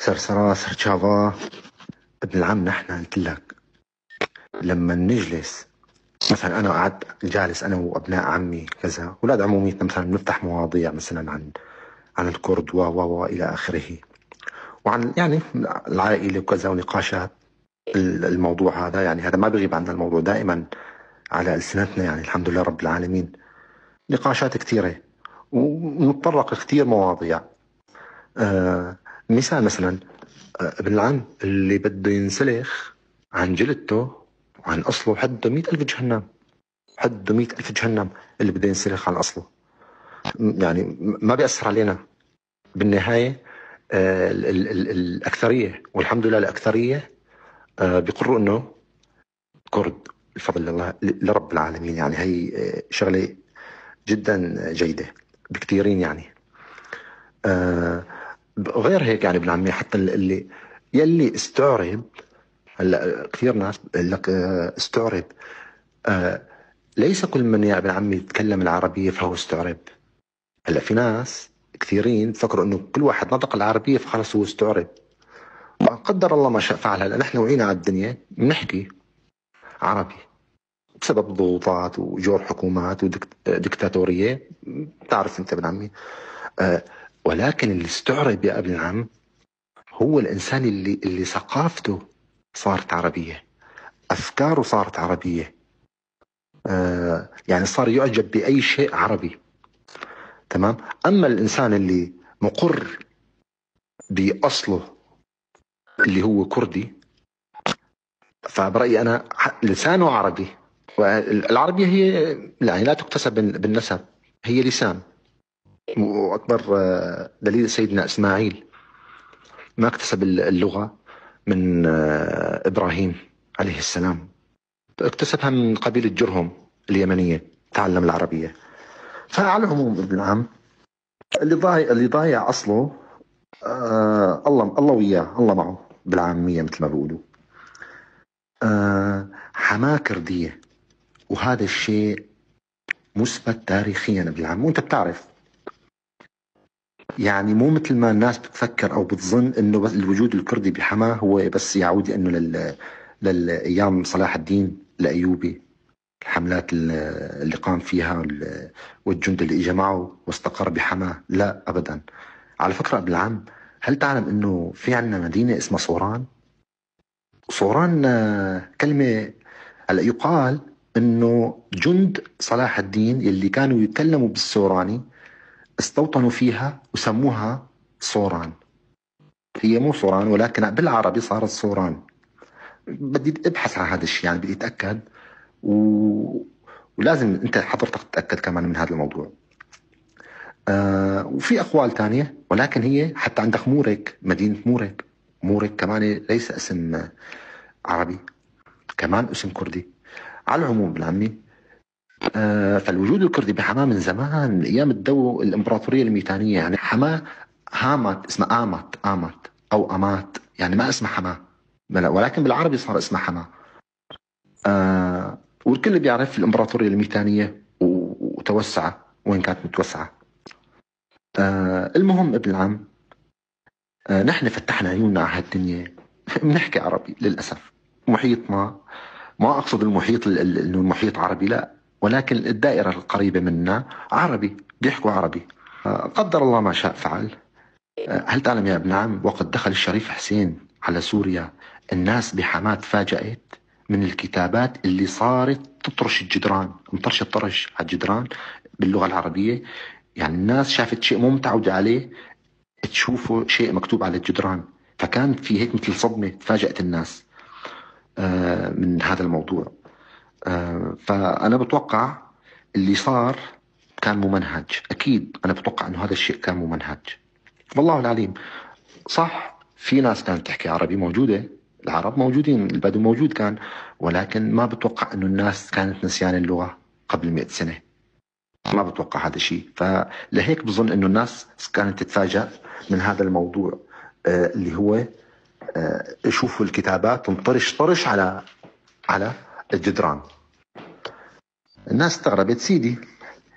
سرسرة سرشافا. ابن العم، نحن قلت لك لما نجلس مثلا، انا قعدت جالس انا وابناء عمي كذا، اولاد عموميتنا مثلا، نفتح مواضيع مثلا عن الكرد و و و الى اخره، وعن يعني العائلة وكذا ونقاشات الموضوع هذا. يعني هذا ما بيغيب عنا، الموضوع دائما على السنتنا، يعني الحمد لله رب العالمين، نقاشات كثيرة ونتطرق كثير مواضيع. مثال مثلا، ابن العم، اللي بده ينسلخ عن جلدته وعن اصله حده 100,000 جهنم، حده 100,000 جهنم اللي بده ينسلخ عن اصله. يعني ما بيأثر علينا بالنهاية. الأكثرية والحمد لله الأكثرية بيقروا إنه كرد، الفضل لله لرب العالمين. يعني هي شغلة جدا جيدة بكثيرين. يعني غير هيك، يعني ابن عمي، حتى اللي يلي استعرب، هلا كثير ناس بقول لك استعرب. ليس كل من يا ابن عمي يتكلم العربية فهو استعرب. هلا في ناس كثيرين فكروا انه كل واحد نطق العربية فخلص هو استعرب. قدر الله ما شاء فعل. هلا نحن وعينا على الدنيا بنحكي عربي بسبب ضغوطات وجور حكومات وديكتاتورية، بتعرف انت ابن عمي. ولكن اللي استعرب يا ابن العم هو الانسان اللي ثقافته صارت عربية، افكاره صارت عربية، يعني صار يعجب باي شيء عربي، تمام. اما الانسان اللي مقر باصله اللي هو كردي، فبرايي انا لسانه عربي، والعربية هي يعني لا تكتسب بالنسب، هي لسان. واكبر دليل سيدنا اسماعيل ما اكتسب اللغة من ابراهيم عليه السلام، اكتسبها من قبيلة جرهم اليمنيه، تعلم العربية. فعلى العموم ابن العم، اللي ضايع اصله الله الله وياه، الله معه بالعامية مثل ما بيقولوا. حماه كرديه، وهذا الشيء مثبت تاريخيا ابن العم، وانت بتعرف. يعني مو مثل ما الناس بتفكر او بتظن انه بس الوجود الكردي بحماه هو بس يعود انه للايام صلاح الدين الايوبي، الحملات اللي قام فيها والجند اللي اجى معه واستقر بحماه. لا ابدا. على فكرة ابن العم، هل تعلم انه في عندنا مدينة اسمها صوران؟ صوران كلمه، هلا يقال انه جند صلاح الدين اللي كانوا يتكلموا بالسوراني استوطنوا فيها وسموها صوران. هي مو صوران، ولكن بالعربي صارت صوران. بدي ابحث عن هذا الشيء، يعني بدي اتاكد ولازم انت حضرتك تتاكد كمان من هذا الموضوع. وفي اقوال تانية، ولكن هي حتى عندك مورك، مدينة مورك، مورك كمان ليس اسم عربي، كمان اسم كردي. على العموم بالعمي، فالوجود الكردي بحماه من زمان، من ايام الامبراطورية الميتانيه. يعني حماه هامت اسمها امت، امت او امات، يعني ما اسمها حماه، ولكن بالعربي صار اسمها حماه. والكل بيعرف الامبراطورية الميتانيه وتوسع وين كانت متوسعه. المهم ابن العم، نحن فتحنا عيوننا على هالدنيا بنحكي عربي للاسف. محيطنا، ما اقصد المحيط انه المحيط عربي، لا، ولكن الدائرة القريبة منا عربي، بيحكوا عربي. قدر الله ما شاء فعل. هل تعلم يا ابن عم، وقت دخل الشريف حسين على سوريا الناس بحماة تفاجأت من الكتابات اللي صارت تطرش الجدران، مطرش الطرش على الجدران باللغة العربية. يعني الناس شافت شيء مو متعودة عليه، تشوفوا شيء مكتوب على الجدران، فكان في هيك مثل صدمة، تفاجأت الناس من هذا الموضوع. فأنا بتوقع اللي صار كان ممنهج، أكيد أنا بتوقع أنه هذا الشيء كان ممنهج، والله العليم. صح في ناس كانت تحكي عربي، موجودة العرب موجودين، البدو موجود كان، ولكن ما بتوقع أنه الناس كانت نسيان اللغة قبل 100 سنة، ما بتوقع هذا الشيء. فلهيك بظن أنه الناس كانت تتفاجأ من هذا الموضوع، اللي هو يشوفوا الكتابات تنطرش طرش على الجدران. الناس استغربت سيدي،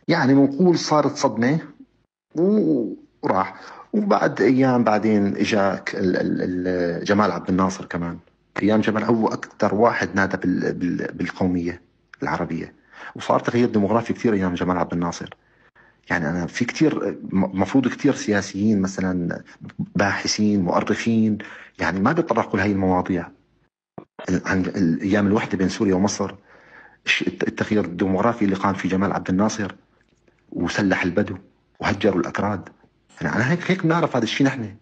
يعني بنقول صارت صدمة. وراح. وبعد ايام بعدين اجا جمال عبد الناصر كمان. ايام جمال هو اكثر واحد نادى بالقوميه العربية، وصار تغيير ديموغرافي كثير ايام جمال عبد الناصر. يعني انا في كثير مفروض كثير سياسيين مثلا، باحثين، مؤرخين، يعني ما بيتطرقوا لهي المواضيع عن ايام الوحدة بين سوريا ومصر، التغيير الديموغرافي اللي قام فيه جمال عبد الناصر وسلح البدو وهجروا الاكراد. يعني انا هيك بنعرف هذا الشيء نحن.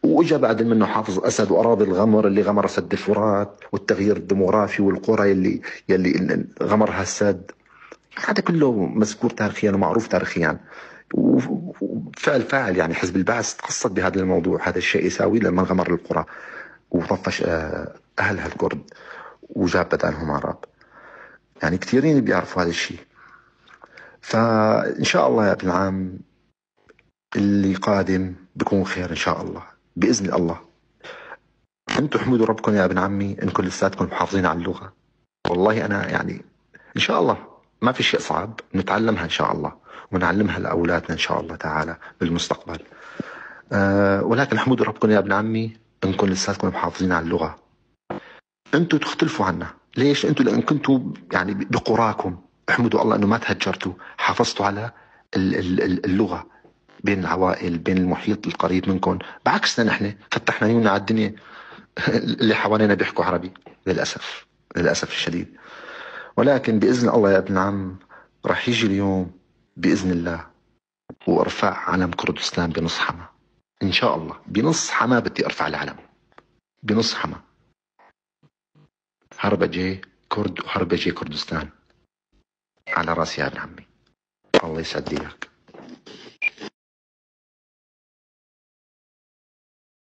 واجا بعد منه حافظ اسد واراضي الغمر اللي غمر سد الفرات، والتغيير الديموغرافي والقرى يلي غمرها السد. هذا كله مذكور تاريخيا ومعروف تاريخيا، وفعل فاعل. يعني حزب البعث تقصد بهذا الموضوع، هذا الشيء يساوي لما غمر القرى وطفش اهلها الكرد وجاب بدالهم عرب. يعني كثيرين بيعرفوا هذا الشيء. فإن شاء الله يا ابن العم اللي قادم بيكون خير إن شاء الله بإذن الله. أنتم احمدوا ربكم يا ابن عمي إنكم لساتكم محافظين على اللغة. والله أنا يعني إن شاء الله ما في شيء صعب، نتعلمها إن شاء الله ونعلمها لأولادنا إن شاء الله تعالى بالمستقبل. ولكن احمدوا ربكم يا ابن عمي إنكم لساتكم محافظين على اللغة. أنتم تختلفوا عنا، ليش؟ أنتم لأن كنتوا يعني بقراكم، احمدوا الله إنه ما تهجرتوا، حافظتوا على اللغة بين العوائل، بين المحيط القريب منكم. بعكسنا نحن فتحنا عيوننا على الدنيا، اللي حوالينا بيحكوا عربي للأسف، للأسف الشديد. ولكن بإذن الله يا ابن العم راح يجي اليوم بإذن الله وارفع علم كردستان بنص حما إن شاء الله. بنص حما بدي أرفع العلم، بنص حما. هربجي كرد وهربجي كردستان على راسي يا ابن عمي. الله يسعد لي اياك.